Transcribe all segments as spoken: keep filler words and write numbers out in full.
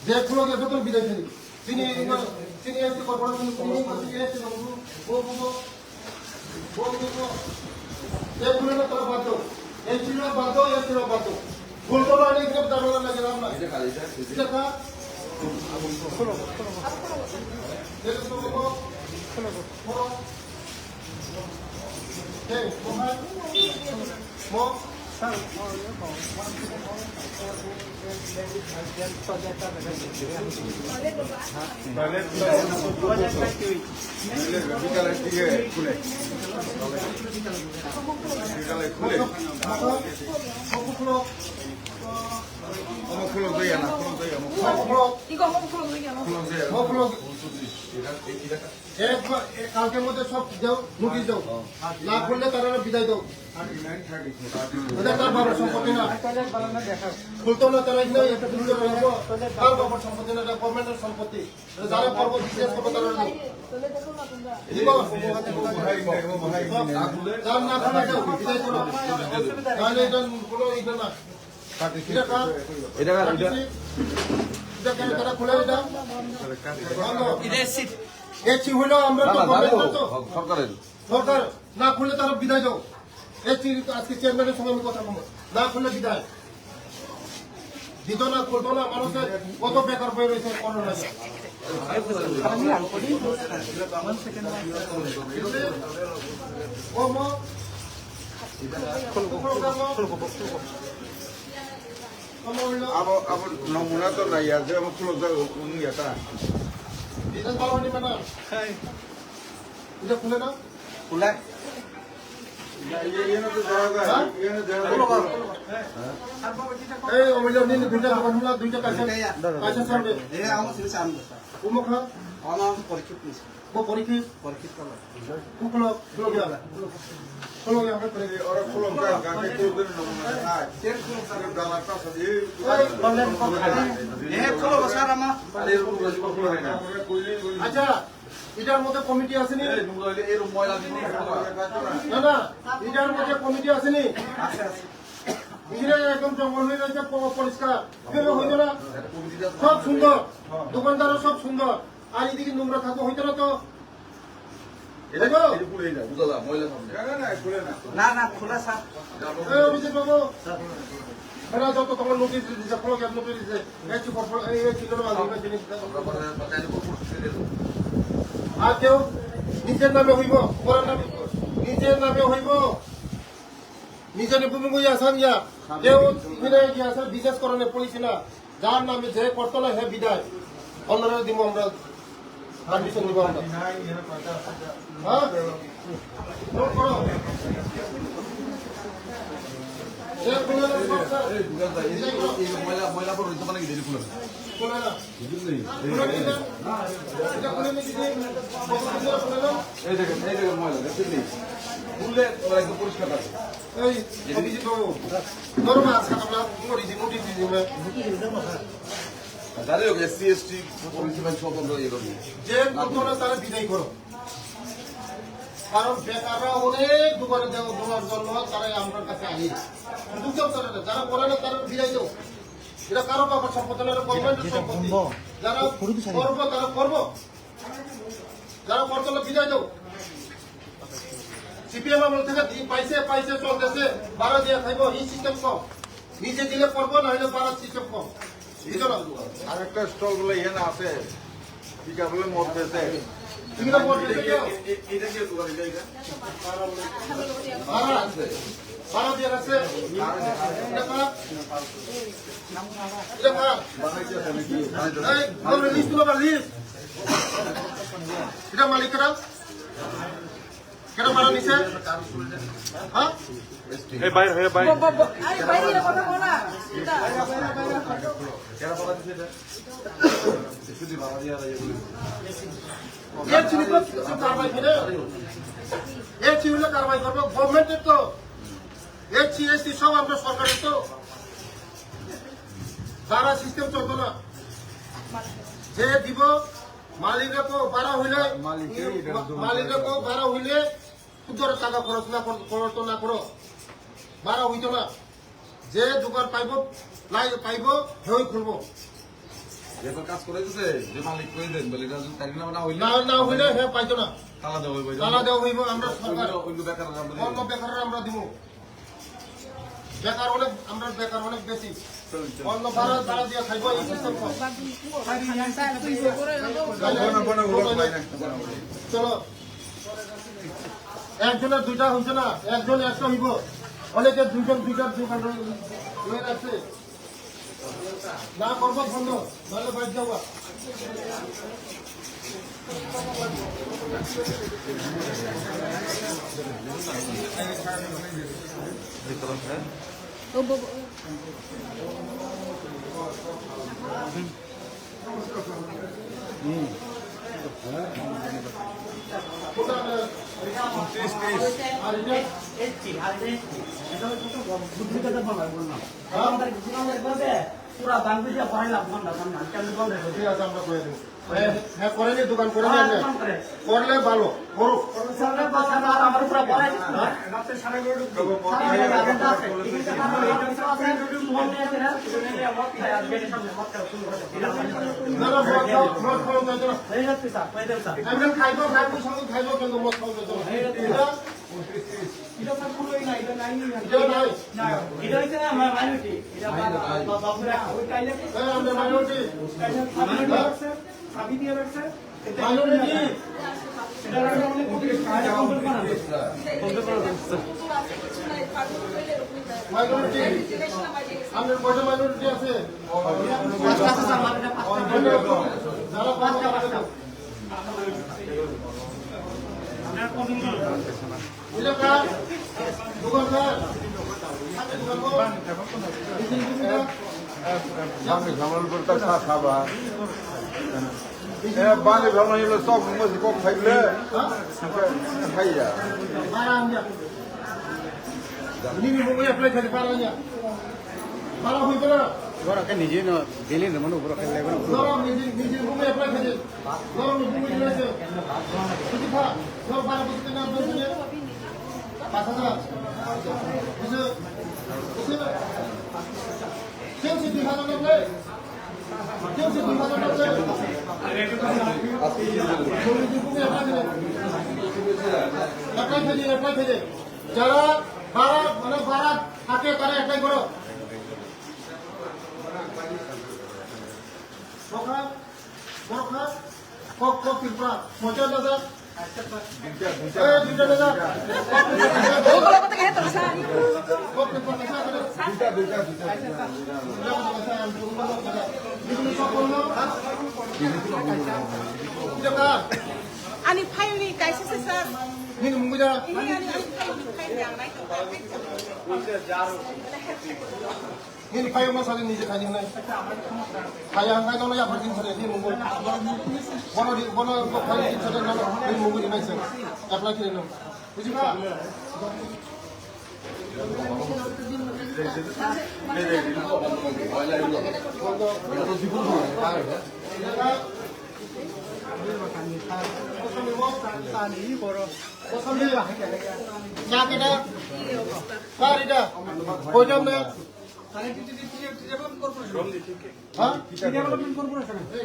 যে কোনো যে যত বিদায় থাকি। তিনি, তিনি একটি কর্পোরেশন, তিনি একটি কর্পোরেশন, তিনি একটি কর্পোরেশন, ও, ও, ও, ও, ও, যে কোনো না তারা বাধ্য। এই ছিল বাধ্য, এই ছিল বাধ্য। ভুল করো, আমি এখানে দাঁড়ানো লাগে, লাভ নাই। এটা কার? এটা কার? খোলো, খোলো, খোলো। এটা তো খোলো। খোলো। খোলো। এই, কোথায়? মো? বিকালের দিকে খুলে। বিকালে খুলে। আমার খুলো দই আনা, খুলো দই আমার। Ikaw, homophobia ka, no? খুলো দই আনা। খুলো দই। একবার, এ, কালকের মধ্যে সব দাও, নোটিশ দাও। না করলে তারা বিদায় দাও। এটা তার বাবার সম্পত্তি না। খুলতো না তারা, এখানে একটা খুলতে পারবো। তার বাবার সম্পত্তি না, এটা গভর্নমেন্টের সম্পত্তি। এটা যারা পর্ব বিজনেস করবে তারা নেই। দিব। যার না খুলে দাও, বিদায় করো। তাহলে এটা কোনো ইটা না। এটা কার? এটা কার? এটা? এটা কেন তারা খুলে এটা? বন্ধ। এটা এসি। এসি হলো আমরা না, তো না, গভর্নমেন্ট না তো। সরকারের। সরকার না খুললে তারা বিদায় দাও। এসি আজকে চেয়ারম্যানের সঙ্গে আমি কথা বলবো। না খুললে বিদায়। দিত না, খুলতো না, মানুষের কত বেকার হয়ে রয়েছে, কোনো না। ও মো। Abo, abo, nongmuna to naiya, je abo khulok jago, wngya ta. Detail balo ni mana? Hai. Ida khule na? Khule. Iye, iye na to jaga, ha? Iye na jaga. Khulok, khulok. Ei, omo jor nini duita dokan hula, duita kaisa, kaisa sambe. Ei, amo sini sambe. Umokha? Amo, amo porikit ni. Bo porikit? Porikit kala. Kukulok, kulok ya. Kulok ya, apa tadi? Orang kulok kan, kaki kulok kan, nomor kan. Dalam tas tadi. Eh, kulok besar ama. Acha, itar moddhe committee aseni? Na, na, itar moddhe committee aseni? Ashe, ashe. Ijira ekdom jongol hoi rojak, po-, poriskar. Kebe hoito na? Sob sundor. Dokandar sob sundor. Ar edike nogra thakbo hoito na to? এটা, এটা খুলেই না, বুঝলা, ময়লা সামনে। না, না, না, খোলা, স্যার। এই অভিজিৎ বাবু, এরা যত তোমার নোটিশ দিছে, খোলো কেন নোটিশ দিছে? এই কি করবো? এই, এই কি করবো? আর কেউ নিজের নামে হইব, পরের নামে, নিজের নামে হইব। নিজের ভূমি বই আসাম ইয়া, কেউ এখানে গিয়ে আসে, বিশেষ করে পুলিশ না। যার নামে যে করতলা হে বিদায়, অন্যরা দিব আমরা, পারমিশন দিব আমরা। হ্যাঁ? নোট করো। যে কোনো এই, এই, এই ময়লা, ময়লা পড়ে রয়েছে মানে কি দেরি খুলে? খুলে না। খুলে না। এটা খুলে নিয়ে দিদি, খুলে না। এই দেখেন, এই দেখেন ময়লা, দেখছেন নি? খুললে ময়লা একদম পরিষ্কার থাকে। এই, অভিজিৎ বাবু, ধরো না, আজকে আমরা কোনো রীতি নোটিশ দিয়ে দিবে। যাই হোক, এসসি, এসটি, ওবিসি ভাই সব আমরা ইয়ে করবো। যে করতো না, তারা বিদায় করো। কারণ বেকাররা অনেক দোকানে দেওয়া, দেওয়ার জন্য তারা আমার কাছে আহে। সুযোগ দাও তারা, যারা করে না, তারা বিদায় দাও। এটা কারো বাবার সম্পত্তি না, এটা গভর্নমেন্টের সম্পত্তি। যারা করবো, তারা করবো। যারা করতো না, বিদায় দাও। সিপিএম আমল থেকে দি-, পাইছে, পাইছে, চলতেছে, বারো দিয়ে খাইবো, এই সিস্টেম কম। নিজে দিলে করবো, না হলে বারো সিস্টেম কম। এই জন্য। আর একটা স্টল বলে ইয়ে না আছে, কি কারণে মদ বেচে? কি কারণে মদ বেচে কেউ? এ-, এ-, এটা কি দোকান, এটা, এটা? বারো, বারো দিয়ে রাখছে। এটা কার? এটা কার? এই, বলো, লিস্ট তুলো বা লিস্ট। এটা মালিক কারা? কেন মারা নিছে? হ্যাঁ? এই বাইরে, এই বাইরে। ব-, ব-, ব-, আরে বাইরে গিয়ে কথা বলা। এর চিনি তো কিছু কারবাই করে। এর চিনি হলে কারবাই করবো। গভর্নমেন্টের তো এর সিএসটি সব আমরা সরকারের তো। যারা সিস্টেম চলতো না। যে দিব, মালিকরা তো বাড়া হইলে, মালিকে এটা মা-, জমা মালিকরা করে। তো বাড়া হইলে সুন্দর টাকা খরচ না কর-, করো তো না করো, বাড়া হইতো না। যে দোকান পাইবো, লাই পাইবো, হেই খুলবো। যে তো কাজ করে দিছে, যে মালিক কই দেন, বলে, "এটা যদি তারিখ না না হইলে না, না হইলে হে পাইতো না। তালা দেওয়া হইব।" তালা দেওয়া হইব, আমরা সরকার। অন্য, অন্য বেকার আমরা বলি। অন্য বেকার আমরা দিব। বেকার অনেক, আমরা বেকার অনেক বেশি। চল, চল। অন্য ভাড়া, ভাড়া দিয়ে খাইব, এই সিস্টেম কর। বনো, বনো, বনো, বনো। চলো। একজনের দুইটা হইছে না, একজন একটা হইব। অনেকে দুইজন, দুইটা, দুইটা রয়ে রাখছে। না করবো বন্ধ, নাহলে বাইরে যাওয়া। পুরা দাম দিয়ে পাই লাভ ঘন্টা সামনে আজকে আমি বন্ধ করে দেবো। হ্যাঁ, হ্যাঁ, করেনি, দোকান করেনি হ্যাঁ, আপনি? দোকান করে। করলে ভালো, করুক। করলে ভালো, আর আমার পুরা পড়াই দিচ্ছে না। রাত্রে সাড়ে এগারোটার দিকে। সাড়ে এগারোটা আছে। ঠিক আছে, তারপরে এই যে আছে, মোহন নিয়ে আছে না? আজকে সামনে মদ খাওয়া শুরু করে। না, না, মদ খাওয়া, মদ খাওয়া যাইতো না। হয়ে যাচ্ছে স্যার, হয়ে যাবে স্যার। এমনি খাইবো, খাইবো, সঙ্গে খাইবো, কিন্তু মদ খাওয়া যাইতো না। এটা, এটা স্যার পুরোই না, এটা নাই, নাই। এটা নাই। না, এটা হচ্ছে না, আমার minority। এটা বা-, বা-, বাবুরা, ওই কাইলে হ্যাঁ, আমরা minority। কাইলে সাবি দিয়ে রাখছে, সাবি দিয়ে রাখছে। Minority। এটা রাখলে আমাদের কত কিছু কাজ কমপ্লিট করা হবে। Minority। আমরা কয়টা minority আছে? পাঁচটা আছে স্যার, আমাদের পাঁচটা। যারা পাঁচটা, পাঁচটা। আপনারা কতজন? বুঝলে স্যার? দোকান স্যার? দোকান sir? Bang, bang, bang, bang, bang, bang, Eh, bani bhalo hilo sok mo si kok khaile. Khaiya. Nini mungwi apply khadi para nya. Para hui para. Gora ke nije no dili no manu gora ke lego no. Gora nije nije mungwi apply khadi. Gora mungwi nije. Kuchi kha. Gora para kuchi na do ne. Pas hajar. Kuchi. Kuchi. Same si dui hajar na play. Same si dui hajar na play. Apply khadi, apply khadi. যারা ভাড়া, মানে ভাড়া থাকে তারা apply করো। বড়খা, বড়খা, cock, cock Tripura, পঞ্চাশ হাজার। দুইটা, দুইটা। এই, দুইটা হাজার। কক ত্রিপুরা, পঞ্চাশ হাজার। Ani file ni kaisa se sir. Nini mungwi da? Ini ani, ani file ni, file ni ang nai tong. Nini file ma sale nije khaini nai. Kaya ang nai nono ya parking sale nini mungwi. Bono di, bono ko file ni sale nono nini mungwi nai sale. Apply kiri no. Buji ba?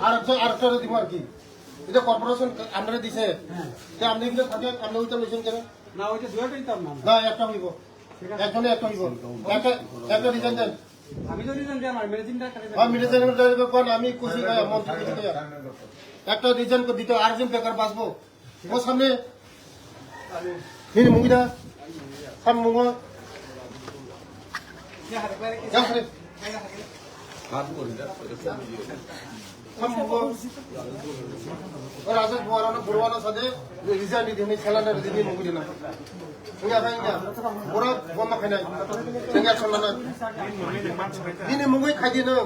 আরেকটা, আরেকটা দিব আর কি। এটা কর্পোরেশন আমরা দিছে। হ্যাঁ। তে আপনি কিন্তু থাকে, আপনি ওইটা লইছেন কেন? না, ওইটা দুইটাই তো আপনার। না, একটা হইব। ঠিক আছে। একজনে একটা হইব। একটা, একটা রিজাইন দেন। আমি তো রিজাইন দিই, আমার ম্যানেজিং ডাইরেক্টর। হ্যাঁ, ম্যানেজিং ডাইরেক্টর কোন? আমি খুশি হয়ে মন থেকে দিতে। একটা রিজাইন করে দিতে, আরেকজন বেকার বাঁচবো। ও সামনে। Nini mungwi da? Sam mungo. Ya, sare. Sam mungo. O Rajesh Buwara no, Buruwa no sade, resign di, dini salary di, nini mungwi di na. Enggak, enggak. Bura, gua makan aja. Enggak, sama na. Nini mungwi khai di no.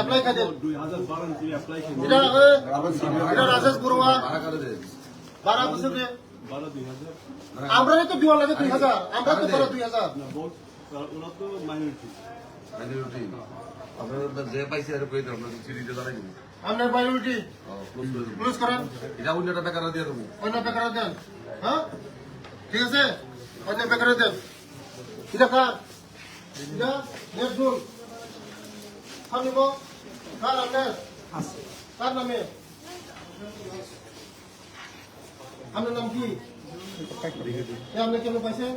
Apply khai de. এটা, এ, এটা রাজেশ বড়ুয়া। বারো বছর রে। আমরা তো দেওয়া লাগে দুই হাজার। আমরা তো বারো দুই হাজার। না, বস, ওরা তো মাইনরিটি। মাইনরিটি। আপনারা যে পাইছে আর কই আমরা তো চিঠি দিয়ে জানাই দিব। আপনার মাইনরিটি। ক্লোজ করেন। এটা অন্য একটা বেকার দিয়ে দেবো। অন্য বেকার দেন। হ্যাঁ? ঠিক আছে? অন্য বেকার দেন। এটা কার? এটা নেক্সট রুল। আপনি বল, কার আপনার? কার নামে? আপনার নাম কি? এ, আপনি কেন পাইছেন?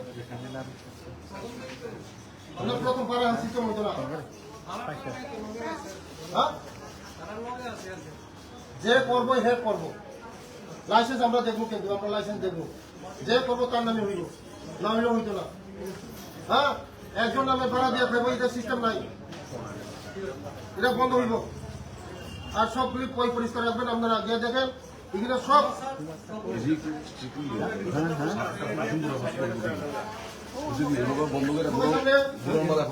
আপনার প্রথম পারা সিস্টেম হইতো না। হ্যাঁ? যে করবো, হে করবো। লাইসেন্স আমরা দেখবো, কিন্তু আমরা লাইসেন্স দেখবো। যে করবো, তার নামে হইব, না হইলে হইতো না। হ্যাঁ, একজন নামে ভাড়া দিয়ে খাইবো, এটা সিস্টেম নাই। এটা বন্ধ হইব। আর সবগুলি পয় পরিষ্কার রাখবেন আপনারা, গিয়ে দেখেন, এখানে সব বন্ধ করে পুরো, পুরো আমরা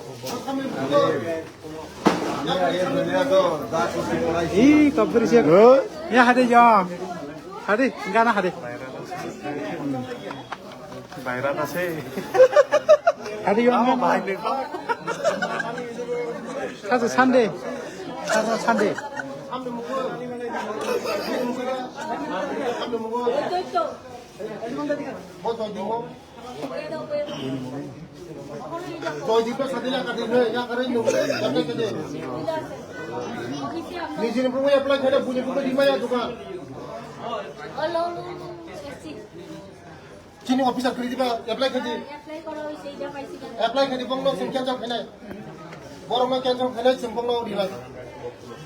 এই কবর সে। এ হাতে যা। Hadi, gana hadi. Bayrat ase. Hadi, yun. Amo bahai ni. Kaso Sunday. Kaso Sunday. Nijini bumung apply khade, bujini bumung di maya dukan. Chini officer kri diba apply khade. Apply khade bongno sing cancel khainai. Borokno cancel khainai sing bongno rilai.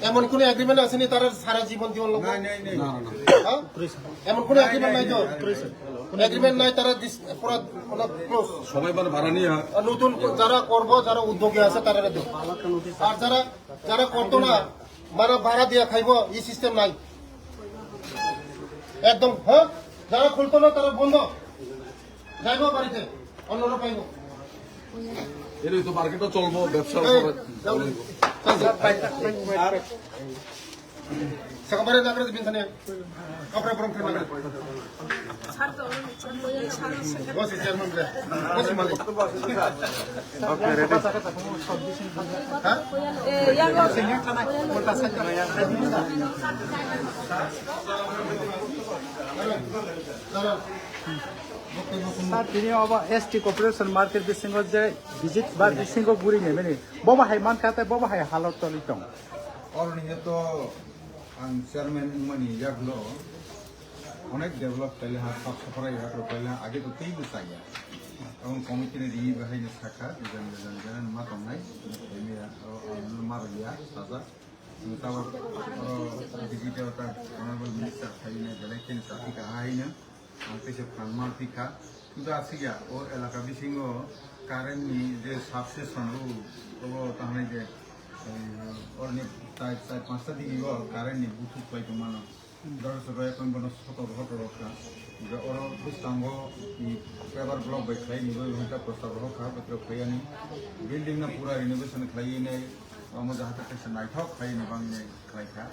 এমন কোনো এগ্রিমেন্ট আছে নি তারা সারা জীবন দিওন লোক? না, না, না। হ্যাঁ? এমন কোনো এগ্রিমেন্ট নাই তো? এগ্রিমেন্ট নাই, তারা দিস-, পুরা, পুরা ক্লোজ। সবাই মানে ভাড়া নিয়ে, হ্যাঁ। আর নতুন কো-, যারা করবো, যারা উদ্যোগে আছে, তারা দেব। আর যারা, যারা করতো না, মানে ভাড়া দিয়ে খাইবো, এই সিস্টেম নাই। একদম, হ্যাঁ? যারা খুলতো না, তারা বন্ধ। যাইবো বাড়িতে, অন্যরা পাইবো। এরই তো মার্কেটও চলবো, ব্যবসা এই, করে। যাও। চল, যাও। Sa ka bare na kare bin thane. Kapra prom thane. Boss chairman le. Boss malik. Okay, ready. Ha? Sir, tini obo S T Corporation Market bisingo je visit ba bisingo guri nemeni. Bobo hai mankha tei bobo hai halot toli tong. Oroni to ang chairman wngmani yakno onek develop khaile ha, sap saprai ha, khaile ha, age to teibo chaya. Ang committee ni ri bahai ni sakha, bijan bijan bijan ma tongnai, aro ang ma rwya, sajak. Tabok oro visit o ta Honorable Minister phaina belai kheno chati kaha haino. Ang teisa phan ma thikha. Kintu aswk ya, o elaka bisingo current ni je substation o, obo tangnai je, eh, oroni char, char panchta digi o current ni buthuk pai tongmano. Doro soro ekon bono sotor hotor rok kha. Je oro bwskango, i, paver block bai khlai ni bai hwnta prostab rok kha, bothro khlai ani. Building no pura renovation khlai nai, omo jahate kaisa naithok khlai ni bang nai khlai kha.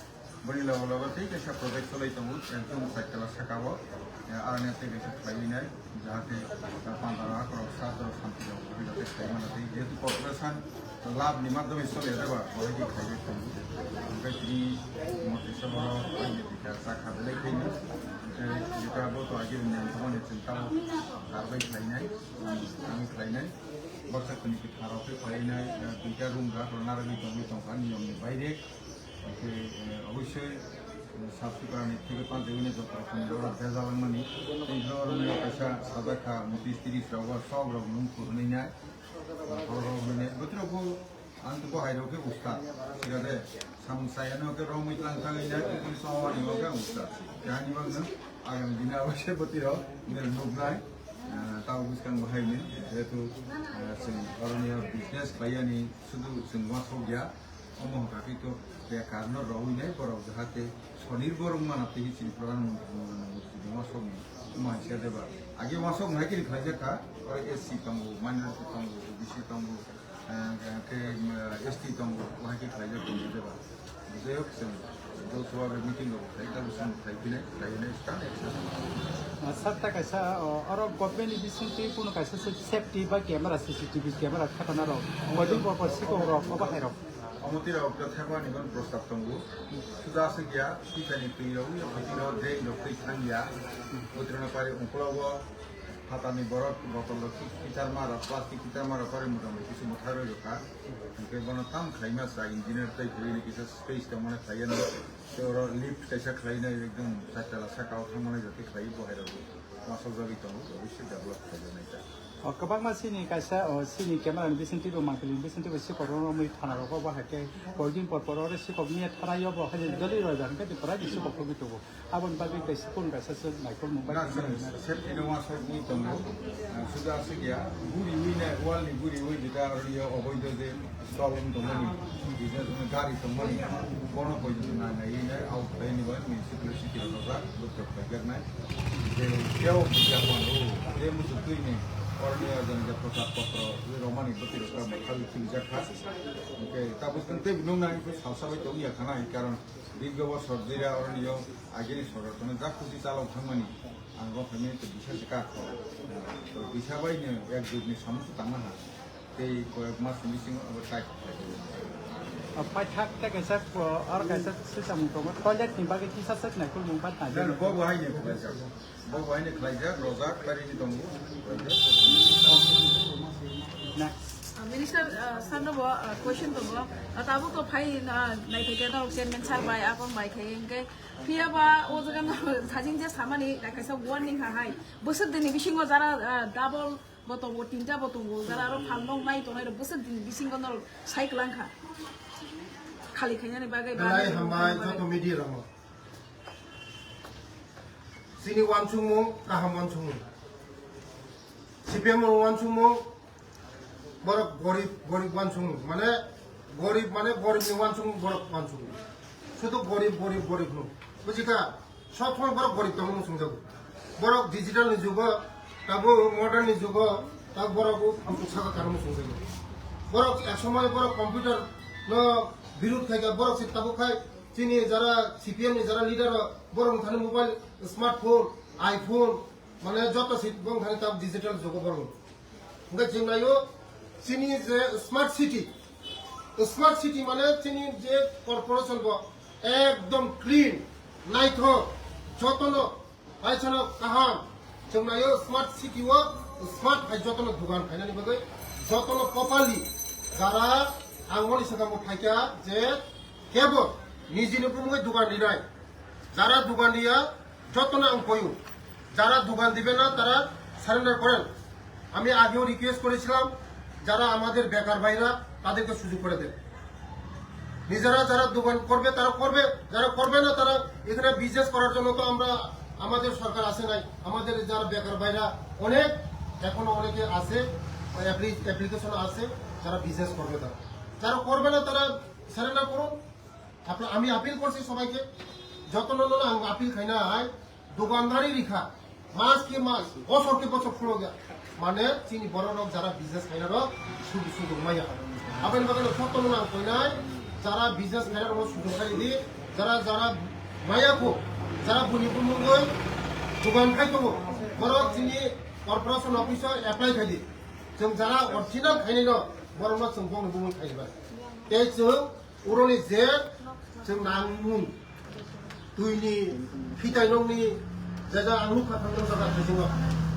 Boni logo logo tei kaisa project cholai tongo, ekdom cycle saka o, eh, R N F tei kaisa khlaiwi nai, jahate, eh, pandra rok, rok, sat rok, santi rok, bini bagwi khlai mano tei jehetu corporation lab ni madhyome choli ya, jeba, bahai khe khlai tongo. Hwnkhe tini motwi sabo rok, bai ni bikha chakha belai khaino, hwnkhe jeta bo to agi ni ang thangmani chwng tamo karbai khlainai, ang khlainai, baksa khuni kwthar rok khe khlainai, eh, duita room rok narwgwi tongwi tongkha niyom ni baire. Hwnkhe, eh, obosoi, eh, sap sukrani theke panjagwino joto rokomni oro bejal wngmani. Tei borokni kaisa sajak kha, motwi tiris rogo sok rok nung phurwnwi nai. Borok rok hwnwi nai. Bwtwi rok bo, ang bo hai rok khe usta. Thik ase? Samung sayano khe romwi tlang thangwi nai, tei samani bo khe ang usta. Kahini bagno agami dino obosoi bwtwi rok nuknai. Eh, tabuk bwskango hai ni, jehetu, eh, chwng oroni business khlaiyani sudu chwng uansuk ya. Omo hwnkha khe to bekar no rwui nai borok, jahate sonirbor wng mano tei chini Pradhan Mantri Narendra Modi ni uansukni omo hai se de ba. Age uansuk hai khe khlaijak kha, oro S C tongo, minority tongo, O B C tongo, eh, khe, eh, S T tongo, o hai khe khlaijak tongo de ba. Jai hok, chwng Lok Sabha bai meeting rok khlai, tabuk chwng khlai phinai, khlai hinai stand action. Ah, sir, ta kaisa, oh, oro government ni bising twi kuno kaisa se safety ba camera, C C T V camera thepana rok, wading por por sikok rok, obo hai rok. Omo twi rok ta thepani ban prostab tongo. Suda aswk ya, twi kani twi rok, ya twi rok, drain rok twi thang ya. Botrona pari ungkula o Phatarni borok botol rok ki-, kitar ma rok, plastic kitar ma rok pari motamoti kisu mwthai rwi rwkha. Hwnkhe bono tam khlaima sa engineer tei kwrwini kisa space tongmani khlaiya no. Tei oro lift kaisa khlainai ekdom chaitala saka o thangmani joto khlaiwi bo hai rok wasajagwi tongo, obviously develop khlaijaknai ta. O kwbangma chini kaisa, o chini camera ni bising twibo mangpili ni bising twibo sikok romwi thana rogo bo hai khe koi din por por oro sikok niya thana yo bo hai doli roi ba hwnkhe tei pura sikok thogwi tongo. Aboni bagwi tei sukun kaisa se naikolmung bai Na, khe chwng sep ino uansukgwi tongo. Ah, suda aswk ya, guriwi nai, wall ni guriwi jeta aro yo oboido je stall wng tongmani, business wng gari tongmani, bono poito nai nai nai out khlai ni bai municipal city rok rok rok rok khlai jak nai. Je kebo buja pano, je muchuk twi ni oroni ya jani ja prochar potro, je romani bwtwi rok rok khawi khiljak kha. Hwnkhe tabuk tei nung nai salsa bai tong ya kha nai, karon dirgho bosor jera oroni yo Agini sorkar kono jak kuchi chalok thangmani, ang rok khaimani tei bisa se kha kho. To bisa bai no ek jut ni samung se tangma ha. Tei koyek mas ni bisingo abo tai kok khlai jago. O paithak tei kaisa, o, aro kaisa swi samung tongo. Toilet ni bagwi kisa se naikolmung ba nai. Bo bo hai ni khlaijak. Bo bo hai ni khlaijak, rojak, kari ni tongo. Next. Ah, Minister, ah, sir no bo, ah, question tongo. Ah, tabuk to phai, ah, naithai khe norok chairman sir bai, akon bai khai hwnkhe Phiya ba o jaga no sajing je samani kaisa warning ha hai. Bwswk dini bisingo jara, ah, double bo tongo, tinta bo tongo, jara aro phalnok nai tongnai rok bwswk dini bisingo norok sai kwlang kha. Khali khainani bagwi ba Belai nai hambai khainani bagwi. Joto media rokno. Chini wansukmung kaham wansukmung. C P M rok wansukmung borok gorib, gorib wansukmung. Mane gorib, mane gorib ni wansukmung borok wansukmung. Sudu gorib, gorib, gorib no. Bujikha, sob somoi borok gorib tongmung sungjago. Borok digital ni jugo, tabo modern ni jugo, tabo borok o saka karmung sungjago. Borok ek somoi borok computer no birud khaikha, borok se tabuk khai chini jara C P M ni jara leader rok borok thani mobile, smartphone, iPhone, mane joto sit bong thani tab digital jugo borok. Hingke chwng naio chini je smart city, smart city mane chini je corporation bo ekdom clean, naithok, jotono, paisano kaham. Chwng naio smart city o smart hai jotono dugan khainani bagwi jotono properly jara ang moni swkang bo phaikha je kebo nijini bumungwi dugan rinai. Jara dugan riya, jotono ang koyu. Jara dugan dibe na, tara surrender koren. আমি আগেও রিকোয়েস্ট করেছিলাম, যারা আমাদের বেকার ভাইরা, তাদেরকে সুযোগ করে দেন। নিজেরা যারা দোকান করবে, তারা করবে, যারা করবে না, তারা এখানে বিজনেস করার জন্য তো আমরা, আমাদের সরকার আসে নাই। আমাদের যারা বেকার ভাইরা অনেক, এখনো অনেকে আছে, অ্যাপ্লি-, অ্যাপ্লিকেশন আছে, যারা বিজনেস করবে তারা। যারা করবে না, তারা সারেন্ডার করুন। আপনার, আমি আপিল করছি সবাইকে, যত নন আপিল খাই না হয়, দোকানদারি রেখা, মাস কি মাস, বছর কি বছর ফুলো গেল। মানে, চিনি বড় লোক যারা বিজনেস খাই না রোগ, শুধু, শুধু মাইয়া। আপনি বাগানে যত নন কই নাই, যারা বিজনেস খাই না রোগ, শুধু খাই দি, যারা, যারা মাইয়া কো, যারা বুনি বুমুঙ্গই দোকান খাই তো, বড় চিনি কর্পোরেশন অফিসে অ্যাপ্লাই খাই দি। Chwng jara original khainai no, borok no chwng bongni bumung khainai bai. Tei chwng uroni je chwng nangmung, twini, phitai nokni, je ja ang nukha thangno jaga khaisingno.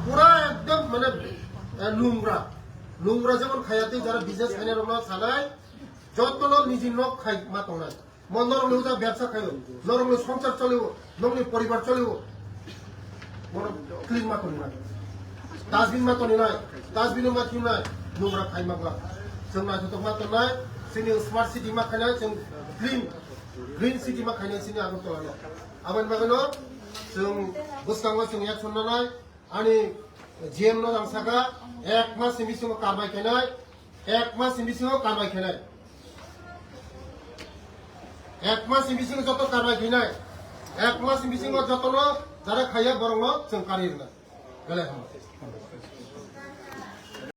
Pura ekdom mane, eh, lungra. Lungra jemon khaya tei jara business khainai rokno sanai, jotono niji nok khai ma tongnai. Mo norokni uja byabsa khaio, norokni songsar cholio, nokni poribar cholio. Bono clean ma tongnai. Dustbin ma tongnai, dustbin ma tongnai, nungra khai ma bla. Chwng naithotok ma tongnai, chini smart city ma khainai, chwng clean, green city ma khainai chini Agartala no. Aboni bagwi no, chwng bwskango chwng action nanai, Ani G M no ang saka, ek mas ni bisingo karbai khainai, ek mas ni bisingo karbai khainai. Ek mas ni bisingo joto karbai khainai. Ek mas ni bisingo jotono jara khaiya borokno chwng karwi rwnai. Belai hambai.